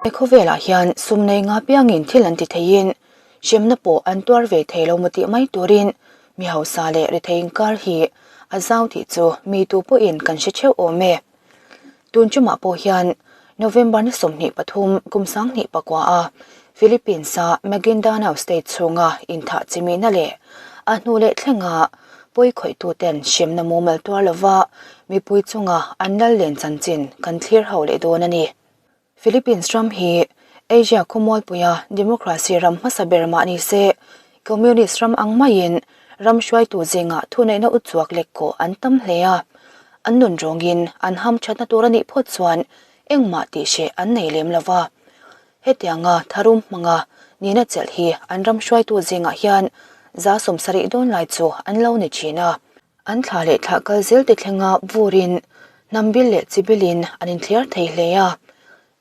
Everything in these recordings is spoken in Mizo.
He khawvelah hian sum nei nga piangin thil an ti theiin hremna pawh an tuar ve thei lo maw tih mai turin mi hausa leh rethei inkar hi a zau tih chu mi tu pawhin kan hre theuh awm e. Tun tumah pawh hian November ni 23 kum 2009 a Philippines-a Maguindanao state chhunga inthah chimihna leh a hnu leh thlenga pawi khawihtuten hremna mumal tuar lova mipui chunga an lal len chanchin kan thlir ho leh dawn a ni. Philippines ram hi Asia khawmualpuia democracy ram hmasa ber mah ni se, Communist ram ang maiin ram hruaitu zingah thuneihna utchuak lek kawh an tam hle a, an nun rawngin an ham thatna tur a nih phawt chuan engmah tih hreh an nei lem lo va. Hetianga tharum hmanga nihna chelh hi an ram hruaitu zingah hian 70% dawn lai chu an lo ni thin a. An thla leh thlah kal zel te thlenga vurin hnam bil leh chi bilin an inthliar thei hle a.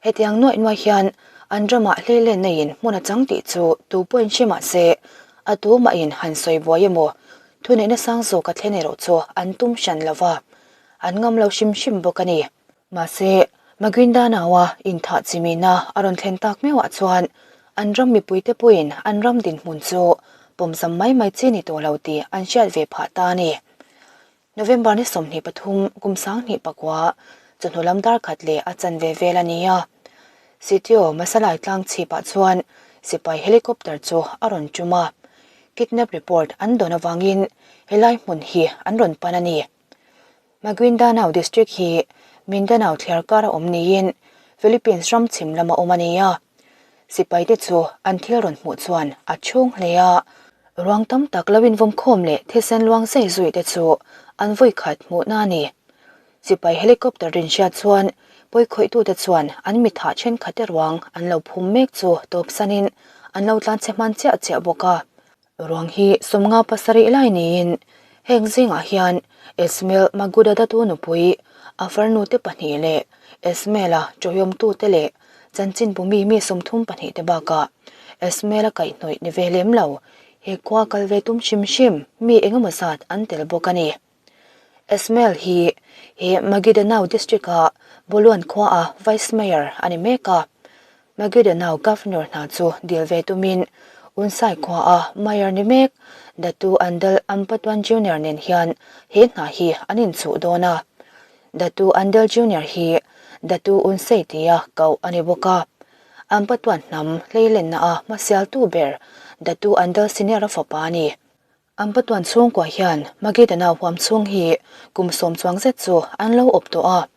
Hetiang nuaih nuaih hian an ramah hleilen neiin hmun a chang tih chu tu pawhin hre mah se, a tu mahin han sawi buai emaw, thuneihna sang zawk a thlen erawh chu an tum hran lo va, an ngam lo hrim hrim bawk a ni. Mahse, Maguindanao-a inthah chimihna a rawn thlen tak meuhah chuan an ram mipuite pawhin an ram dinhmun chu pawmzam mai mai chi ni tawh lo tih an hriat ve phah ta a ni. November ni 23 kum 2009 chawhnu lam dar khat leh a chanve vel a ni a. Sitio Masalai tlang chhipah chuan sipai helicopter chu a rawn tum a. Kidnap report an dawn avangin helai hmun hi an rawn pan a ni. Maguindanao district hi Mindanao thliar kara awm niin Philippines ram chhim lama awm a ni a. Sipaite chu an thil rawn hmuh chuan a chhung hle a. Ruang tam tak lo invawmkhawm leh thisen luang zai zui te chu an vawi khat hmuhna a ni. Sipai helicopter rin hriat chuan pawikhawih-tute chuan an mithah thenkhatte ruang an lo phum mek chu tawpsanin an lo tlanchhe hman chiah chiah bawk a. Ruang hi 57 lai niin heng zingah hian Esmail Magudadatu nupui a farnute pahnih leh Esmail-a tawihawmtute leh chanchinbu mi mi 32 te bakah Esmail-a kaihhnawih ni ve lem lo he khua kal ve tum hrim hrim mi engemaw zat an tel bawk a ni. Esmail hi he Maguindanao district-a Boluan khuaa Vice Mayor a ni mek a. Maguindanao Governor hna chu dil ve tumin Unsai khuaa Mayor ni mek Datu Andal Ampatuan Junior nen hian he hna hi an inchuh dawn a. Datu Andal Junior hi Datu Unsei tia koh a ni bawk a. Ampatuan hnam hleilenna a hmasialtu ber Datu Andal Senior a fapa a ni. Ampatuan chhungkua hian Maguindanao huam chhung hi kum sawm chuang zet chu an lo awp tawh a.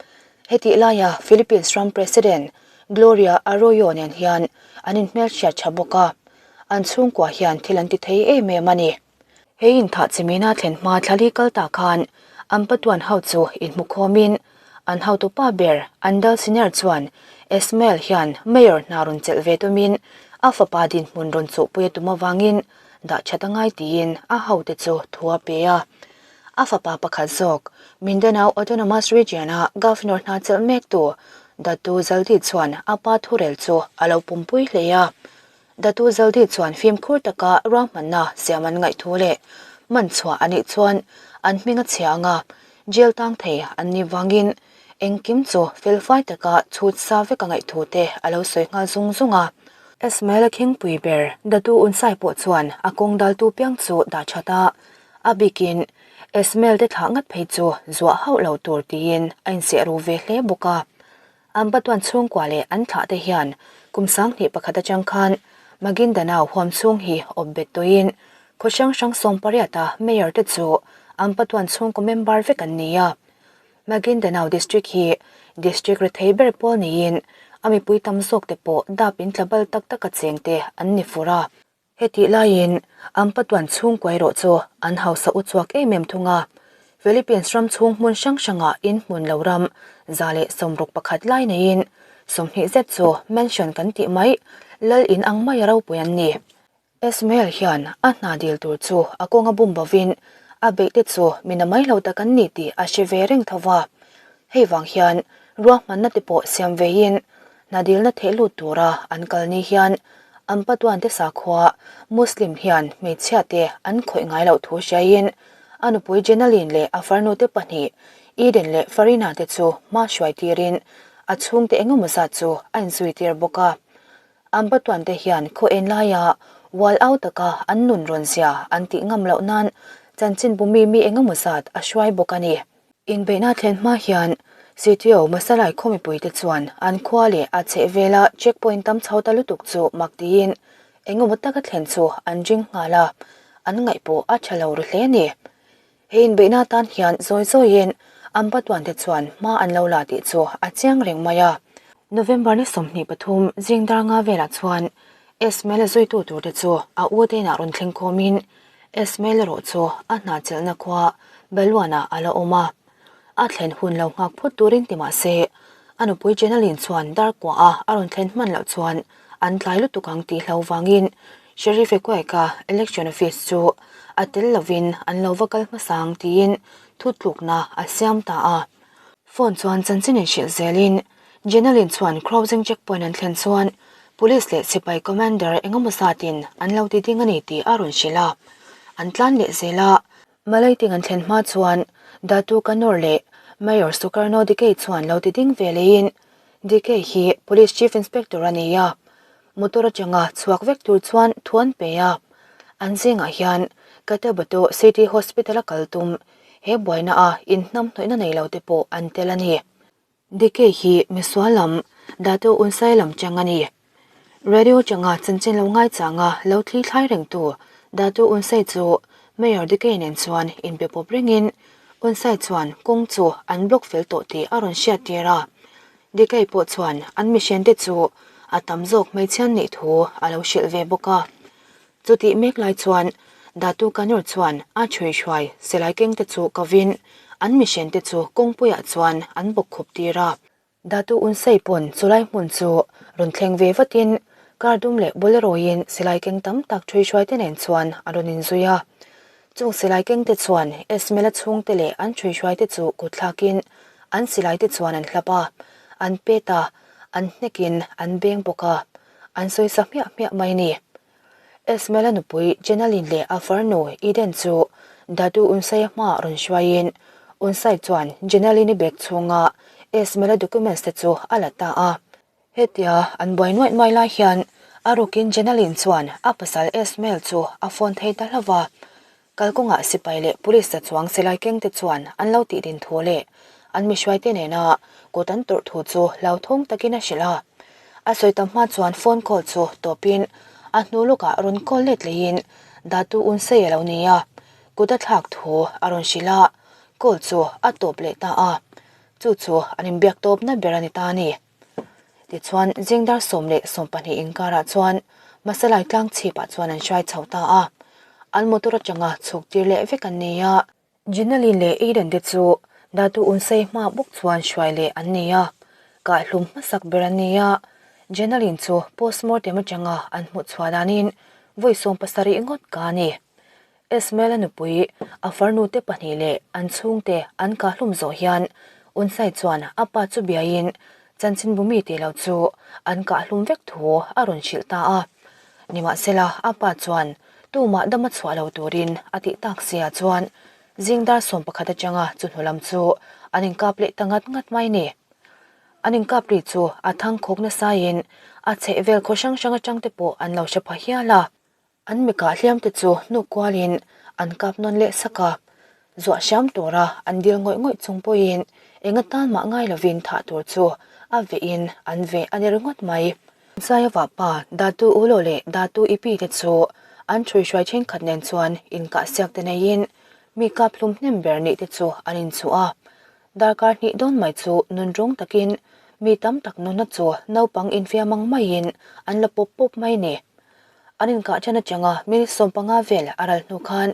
Hetih laia Philippines ram President Gloria Arroyo nen hian an inhmelhriat tha bawk a. An chhungkua hian thil an ti thei em em a ni. He inthah chimina thlen hma thlali kal ta khan Ampatuan ho chu inhmukhawmin an hotupa ber Andal Senior chuan Esmael hian Mayor hna rawn chelh ve tumin a fapa dinhmun rawn chuhpui a tum avangin dah that a ngai tiin a hote chu thu a pe a. A fapa pakhat zawk, Mindanao Autonomous Region-a Governor hna chelh mektu Datu Zaldi chuan a pa thurel chu a lo pumpui hle a. Datu Zaldi chuan fimkhur taka ruahmanna siam an ngaih thu leh man chhuah a nih chuan an hming a chhia anga jail tang thei an nih vangin engkim chu felfai taka chhut sa vek a ngaih thu te a lo sawi nghal zung zung a. Esmael a khingpui ber Datu Unsai pawh chuan a kawng daltu piang chu dah that a, a bikin Esmael te thlah ngat phei chu zuah hauh lo tur tiin a inseh ru ve hle bawk a. An patuan chhungkua leh an thlah te hian kum 2001 atang khan Maguindanao huam chhung hi awp bet tawhin khaw hrang hrang 18 a mayor te chu an patuan chhungkaw member vek an ni a. Maguindanao district hi district rethei ber pawl niin a mipui tam zawk te pawh dap in tlabal tak taka cheng te an ni fur a. Hetih laiin an patuan chhungkua erawh chu an hausa u chhuak em em thung a. Philippines ram chhung hmun hrang hrangah in hmun lo ram 161 lai neiin 20 zet chu mansion kan tih mai lal in ang maia ropui an ni. Esmael hian a hna dil tur chu a kawnga bum bovin a beih te chu mina mai lo tak an ni tih a hre ve reng tho va. Hei vang hian ruahmanna te pawh siam veiin hna dilna theh lut tura an kal ni hian an patuan te sakhua Muslim hian hmeichhia te an khawih ngai loh thu hriaiin a nupui Jenaline leh a farnu te pahnih Eden leh Farina te chu hma hruai tirin a chhungte engemaw zat chu a inzuitir bawk a. Ambatuan te hian khaw en laia ual au taka an nun rawn zia an tih ngam loh nan chanchinbu mi mi engemaw zat a hruai bawk a ni. Inbeihna thlen hma hian CTO Masalai khaw mipuite chuan an khua leh a chhehvela checkpoint tam chho ta lutuk chu mak tiin engemaw taka thlen chu an ring nghal a, an ngaih pawh a tha lo ru hle a ni. He inbeihna atan hian zawi zawiin Ambatuan te chuan hma an lo la tih chu a chiang reng mai a. November ni 23 zing dar nga velah chuan Esmail zuitu turte chu a u te inah rawn thleng khawmin Esmail erawh chu a hna chelhna khua Beluanah a la awm a. A thlen hun lo nghak phut turin ti mah se, a nupui Jenalyn chuan dar kuaha a rawn thlen hman loh chuan an tlai lutuk ang tih hlo vangin Sheriff Equeka election office chu a tel lovin an lo va kal hmasa ang tiin thutlukna a siam ta a. Phone chuan chanchin inhrilh zelin Jenalyn chuan Crossing checkpoint an thlen chuan Police leh sipai commander engemaw zatin an lo ti ding a ni tih a rawn hrilh a. An tlan leh zel a. Malay ting an thlen hma chuan Datu Kanor leh Mayor Sukarno Dikei chuan lo ti ding ve leiin Dikei hi Police Chief Inspector a ni a, motor atanga chhuak vek tur chuan thu an pe a. An zingah hian Cotabato City Hospital a kal tum he buaina a inhnamhnawihna nei lo te pawh an tel a ni. Dikei hi misual lam, Datu Unsai lam chang a ni. Radio changa chanchin lo ngaichanga lo thli thlai rengtu Datu Unsai chu Mayor Dikei nen chuan inbe pawp rengin Unsai chuan kawng chu an block fel tawh tih a rawn hriat tir a. Dikei pawh chuan an mihriante chu a tam zawk hmeichhian nih thu a lo hrilh ve bawk a. Chutih mek lai chuan Datu Kanur chuan a chhui hruai silai keng te chu kovin an mihrian te chu kawngpuiah chuan an bawk khup tir a. Datu Unsei pawn chulai hmun chu rawn thleng ve vatin car dum leh Bolero-in silai keng tam tak chhui hruai te nen chuan a rawn inzui a. Chung silai keng te chuan Esmela chhungte leh an chhui hruai te chu kut thlakin an silai te chuan an hlap a, an pet a, an hnekin an beng bawk a, an sawisa hmiah hmiah mai a ni. Esmela nupui Jenalyn leh a farnu Eden chu Datu Unsai-a hmaah rawn hruaiin Unsai chuan Jenalyn-i bag chhunga Esmela documents te chu a la ta a. Hetia an buai nuaih nuaih lai hian a rukin Jenalyn chuan a pasal Esmail chu a phone thei ta hlauh va. Kalkawngah sipai leh police za chuang silai kengte chuan an lo tih din thu leh an mihruaite nena kut an tawrh thu chu hlauthawng takin a hrilh a. A sawi tam hma chuan phone call chu tawpin a hnu lawkah rawn call let leiin Datu Unsei a lo ni a, kut a thlak thu a rawn hrilh a, call chu a tawp leh ta a. Chu chu an inbiak tawpna ber a ni ta a ni. Tichuan, zing dar 10 leh 12 inkarah chuan Masalai tlang chhipah chuan an hruai chho ta a, an motor atanga chhuk tir leh vek an ni a. Jinalin leh Aiden te chu Datu Unsei hma bawk chuan hruai leh an ni a, kahhlum hmasak ber an ni a. Jinalin chu postmortem atanga an hmuh chhuah danin vawi 17 ngawt ka a ni. Esmail-a nupui, a farnute pahnih leh an chhungte an kahhlum zawh hian Unsai chuan a pa chu biaiin chanchinbu mi tih lo chu an kahhlum vek thu a rawn hrilh ta a. Nimahsela, a pa chuan tumah dama chhuah lo turin a tih tak sia chuan zing dar 11 atanga chu hnu lam chu an inkap leh ta ngat ngat mai ni. An inkap ri chu a thangkhawk nasaiin a chhehvel khaw hrang hrang atangte pawh an lo hre pha hial a. An mikah hliam te chu hnuk kualin an kap nawn leh sak a, zuah hriam tura an dil ngawih ngawih chung pawhin eng atan mah ngai lovin thah tur chu a vehin an veh a ni ringawt mai. Zaiava pa Datu Ulo leh Datu Ipi te chu an ṭhuihruai ṭhenkhat nen chuan inkahsiak te neiin mi kap hlum hnem ber nih te chu an inchuh a. Darkar hnih dawn mai chu nunrawng takin mi tam tak nunna chu naupang infiam ang maiin an la pawp pawp mai ni. An inkah ṭan aṭanga minute 15 vel a ral hnu khan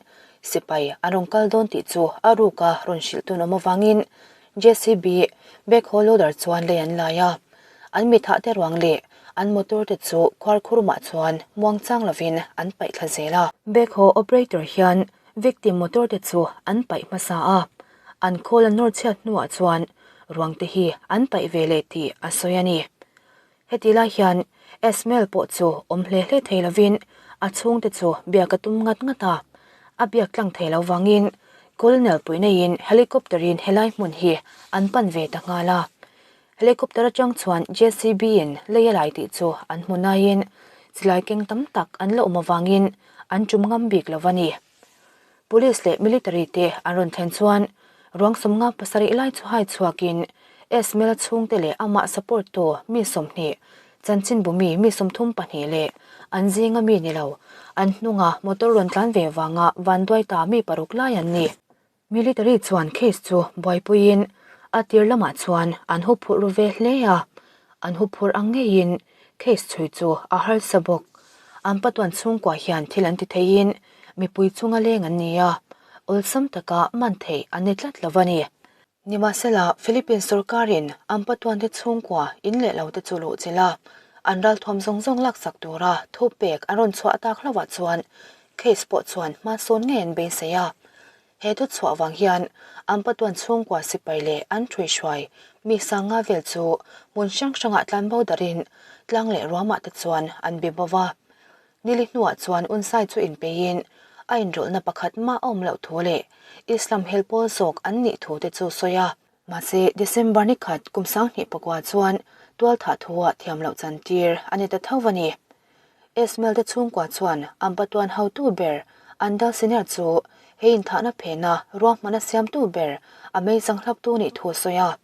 sipai an rawn kal dawn tih chu a ruka rawn hrilh tun awm avangin JCB backhoe loader chuan lei an lai a. An mithah te ruang leh an motor te chu khuar khurumah chuan muangchang lovin an paih thla zel a. Backhoe operator hian victim motor te chu an paih hmasa a, an khawl an nawr chhiat hnuah chuan ruang te hi an paih ve leh tih a sawi a ni. Heti lai hian Esmail pawh chu awm hle hle thei lovin a chhungte chu biak a tum ngat ngat a, a biak tlang thei lo vangin Colonel pui neiin helicopter-in helai hmun hi an pan ve ta nghal a. Helicopter atang chuan JCB in lei a lai tih chu an hmu naiin silai keng tam tak an la awm avangin an tum ngam bik lo a ni. Police leh military te an rawn thlen chuan ruang 57 lai chu hai chhuakin Esmel-a chhungte leh amah support tu mi 20, chanchinbu mi mi 32 leh an zinga mi ni lo, an hnunga motor rawn tlan ve vanga vanduai ta mi paruk lai an ni. Military chuan case chu buaipuiin a tir lamah chuan an huphurh ru ve hle a, an huphurh ang ngeiin case chhui chu a harsa bawk. An patuan chhungkua hian thil an ti theiin mipui chunga leng an ni a, awlsam taka man theih an ni tlat lo a ni. Nimahsela, Philippines sorkarin an patuante chhungkua in leh lo te chu luhchilh a, an ralthuam zawng zawng laksak tura thupek an rawn chhuah tak hlauhah chuan case pawh chuan hmasawn ngei an beisei a. He thu chhuah vang hian an patuan chhungkua sipai leh an ṭhuihruai mi sanga vel chu hmun hrang hrangah tlanbo darin tlang leh ruamah te chuan an bi bo va. Nili hnuah chuan Unsai chu inpeiin a inrawlhna pakhat mah a awm loh thu leh Islam hel pawl zawk an nih thu te chu sawi a. Mahse, December ni khat kum 2009 chuan tualthah thuah thiam loh chantir a ni ta tho a ni. Esmail te chhungkua chuan an patuan hotu ber Andal Senior chu he inthahna phena ruahmana siamtu ber a meizang hlaptu nih thu a sawi a.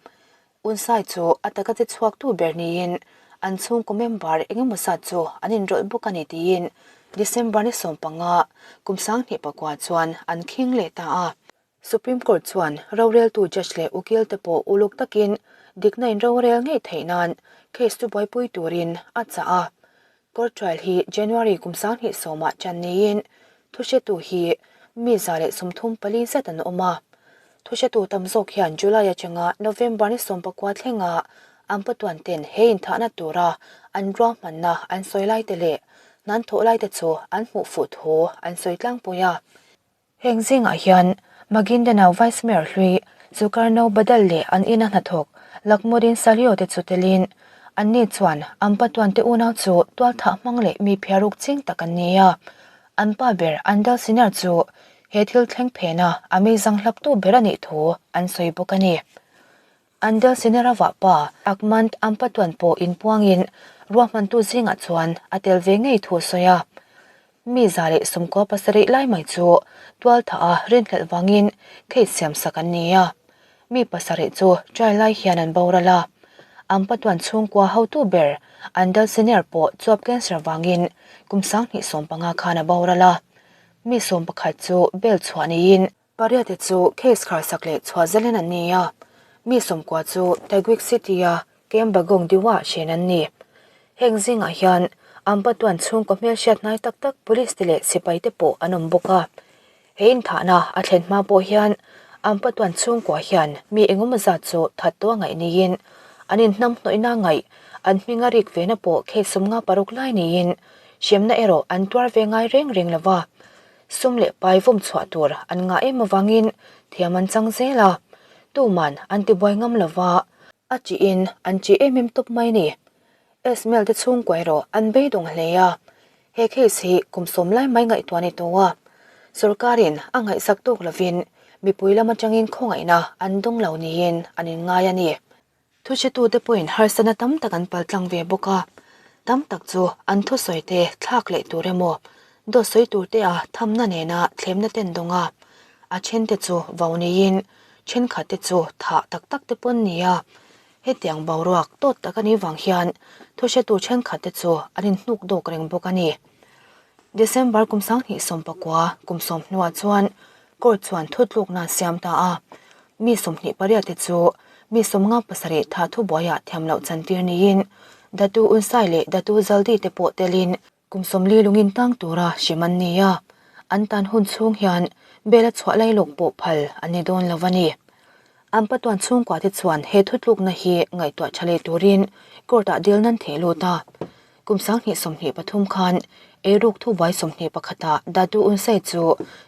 Unsai chu a taka che chhuaktu ber niin an chhungkaw member engemaw zat chu an inrawlh bawk a ni tiin December ni 15 kum 2009 chuan an khing leh ta a. Supreme Court chuan roreltu judge leh ukil te pawh uluk takin dikna in rorel ngei theih nan case chu buaipui turin a chah a. Court trial hi January kum 2010 ah chan niin thuhretu hi mi 134 zat an awm a. Thuhretu tam zawk hian July atanga November ni 19 thlenga an patuan ten he inthahna tura an ruahmanna an sawi lai te leh hnan thawh lai te chu an hmuh fuh thu an sawi tlangpui a. Heng zingah hian Maguindanao Vice Mayor hlui Zukarno Badal leh an ina hnathawk Lakmodin Salio te chu telin anni chuan an patuan te unau chu tualthah hmang leh mi phiaruk ching tak an ni a. An pa ber Andal Senior chu he thil thleng phena a meizang hlaptu ber a nih thu an sawi bawk a ni. Andal Senior a vah pa Akmant an patuan pawh inpuangin ruahmantu zingah chuan a tel ve ngei thu a sawi a. Mi 197 lai mai chu tualthah a rinhlelh vangin case siam sak an ni a. Mi pasarih chu trial lai hian an boral a. An patuan chhungkua hotu ber Andal Senior pawh chuap cancer vangin kum 2015 khan a boral a. Mi 11 chu bail chhuah niin pariat chu case kharsak leh chhuah zalen an ni a. Mi 90 chu Taguig City-a Camp Bagong Diwa hren an ni. Heng zingah hian an patuan chhungkaw hmelhriat hnai tak tak police te leh sipai te pawh an awm bawk a. He inthahna a thlen hma pawh hian an patuan chhungkua hian mi engemaw zat chu that tawh a ngaih niin an inhnam hnawihna ngaih an hminga rik vena pawh case 56 lai niin hremna erawh an tuar ve ngai reng reng lo va. Sum leh pai vawm chhuah tur an ngah em avangin thiam an chang zel a, tuman an tibuai ngam lo va. A chiin an chi em em tawp mai ni. Esmail te chhungkua erawh an beidawng hle a, he case hi kum 10 lai mai ngaihtuah ni tawh a. Sorkarin a ngaihsak tawk lovin mipui lam atangin khawngaihna an dawng lo niin an inngai a ni. Thuhretute pawhin harsatna tam tak an paltlang ve bawk a, tam tak chu an thusawi te thlak leh tur emaw dawt sawi tur te a thamna nena thlemna ten dawng a, a then te chu vau niin thenkhat te chu thah tak tak te pawn ni a. Hetiang boruak tawt tak a nih vang hian thuhretu thenkhat te chu an inhnuk dawk reng bawk a ni. December kum 2019 kum 10 hnuah chuan court chuan thutlukna a siam ta a. Mi 28 te chu mi 57 tha thubuaiah thiam loh chantir niin Datu Unsai leh Datu Zaldi te pawh telin kum 40 lungin tang tura hrim an ni a. An tan hun chhung hian bela chhuah lai lawk pawh phal an ni dawn lo a ni. An patuan chhungkua te chuan he thutlukna hi ngaihtuah tha leh turin court-ah dil nan theh lut a. Kum 2023 khan eiruk thubuai 21 ah Datu Unsai chu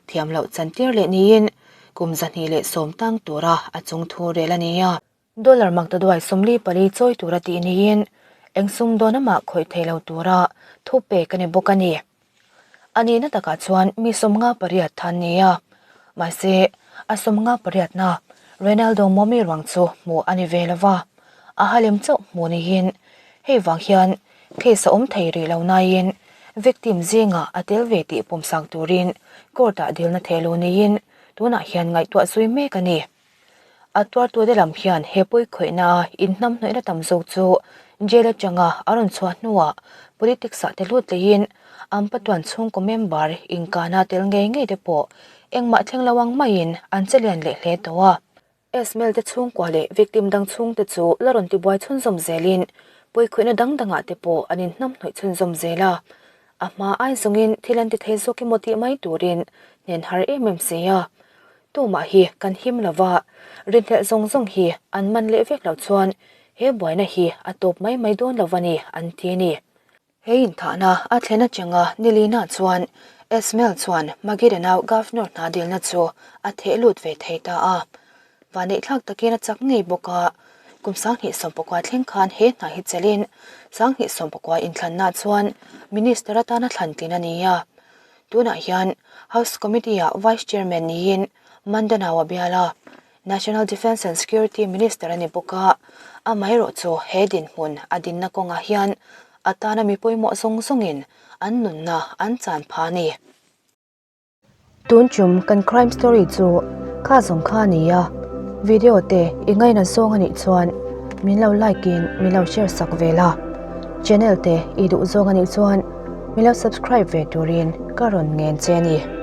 thiam loh chantir leh niin kum 210 tang tura a chung thu rel a ni a. Dollar maktaduai 44 chawi tura tih niin eng sum dawn amah khawih thei lo tura thu pek a ni bawk a ni. A nihna takah chuan mi 58 than ni a, mahse a 58 na Reynaldo Momi ruang chu hmuh a ni ve lo va. a halem chauh hmuh niin hei vang hian case a awm thei rih lo naiin victim zingah a tel ve tih pawmsak turin court ah dilna theh lo niin tunah hian ngaihtuah zui mek a ni. A tuartute lam hian he pawikhawihna a inhnamhnawihna tam zawk chu jail atanga a rawn chhuah hnuah politics ah te lut leiin an patuan chhungkaw member inkahna tel ngei ngei te pawh engmah thleng lo ang maiin an che lian leh hle tawh a. Esmail te chhungkua leh victim dang chhungte chu la rawn tibuai chhunzawm zelin pawikhawihna dang dangah te pawh an inhnamhnawih chhunzawm zel a. A hma ai zawngin thil an ti thei zawk emaw tih mai turin hnen har em em si a. Tumah hi kan him lo va, rinhlelh zawng zawng hi an man leh vek loh chuan he buaina hi a tawp mai mai dawn lo a ni, an ti a ni. He inthahna a thlen atanga nilina chuan Esmail chuan Maguidanao Governor hna dilna chu a theh lut ve thei ta a. Vaneihthlak takin a chak ngei bawk a, kum 2019 thleng khan he hna hi chelhin 2019 inthlanna chuan Minister atana thlan tlin a ni a. Tunah hian House Committee-ah Vice Chairman niin Mandanao a bial a, National Defence and Security Minister a ni bawk a, amaherawhchu he dinhmun a dinna kawngah hian a tana mi pawimawh zawng zawngin an nunna an chan pha a ni. Tun chum kan crime story chu kha zawng kha a ni a, video te i ngaina zawng a nih chuan min lo like in min lo share sak ve la, channel te i duh zawng a nih chuan Min lo subscribe ve turin ka rawn ngen che a ni.